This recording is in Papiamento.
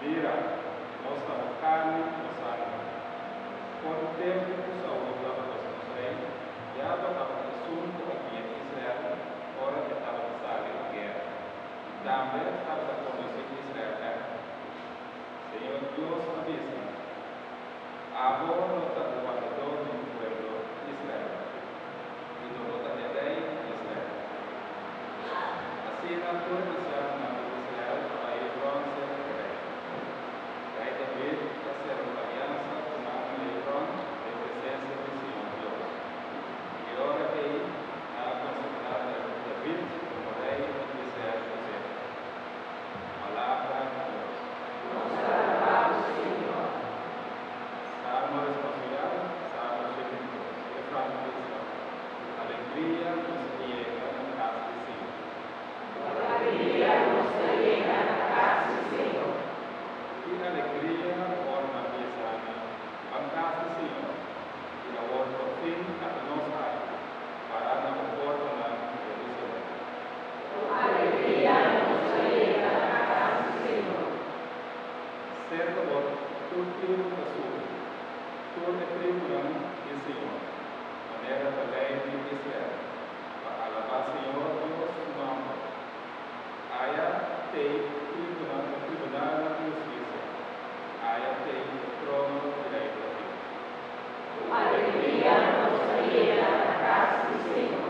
Mira, nos ta bo karni i bo sanger. For di tempu ku Saul tabata nos rei, ya bo tabata esun ku a guia Israel ora e tabata sali pa guera, i tambe tabata kondusí Israel bèk. Señor Dios a bisa, Abo lo ta e wardadó di mi pueblo Israel, i lo bo ta e rei di Israel. Asina tur e ansianonan di Israel a bai Hebròn serka e rei. Rei David a sera un aliansa ku nan na Hebròn den presensia di Señor Dios. I e ora ei nan a konsagrá David komo rei di Israel pa semper. Palabra di Dios. Nos ta alabá bo, Señor. Salmo responsorial, Salmo 102. E refran ta bisa, Ku alegria nos ta yega na kas di Señor. Ku alegria nos ta yega na kas di Señor. Ki alegria ora nan bisa mi, Ban kas di Señor! I awor porfin ata nos aki, pará na bo portanan, Jerusalèm. Ku alegria nos ta yega na kas di Señor. Serka bo tur tribu ta subi, tur e tribunan di Señor, manera ta lei di Israel, pa alabá Señor Dios su nòmber. Aya t'ei tribunan e tribunalnan di hustisia, aya t'ei e trono di Rei David. Ku alegria nos ta yega na kas di Señor.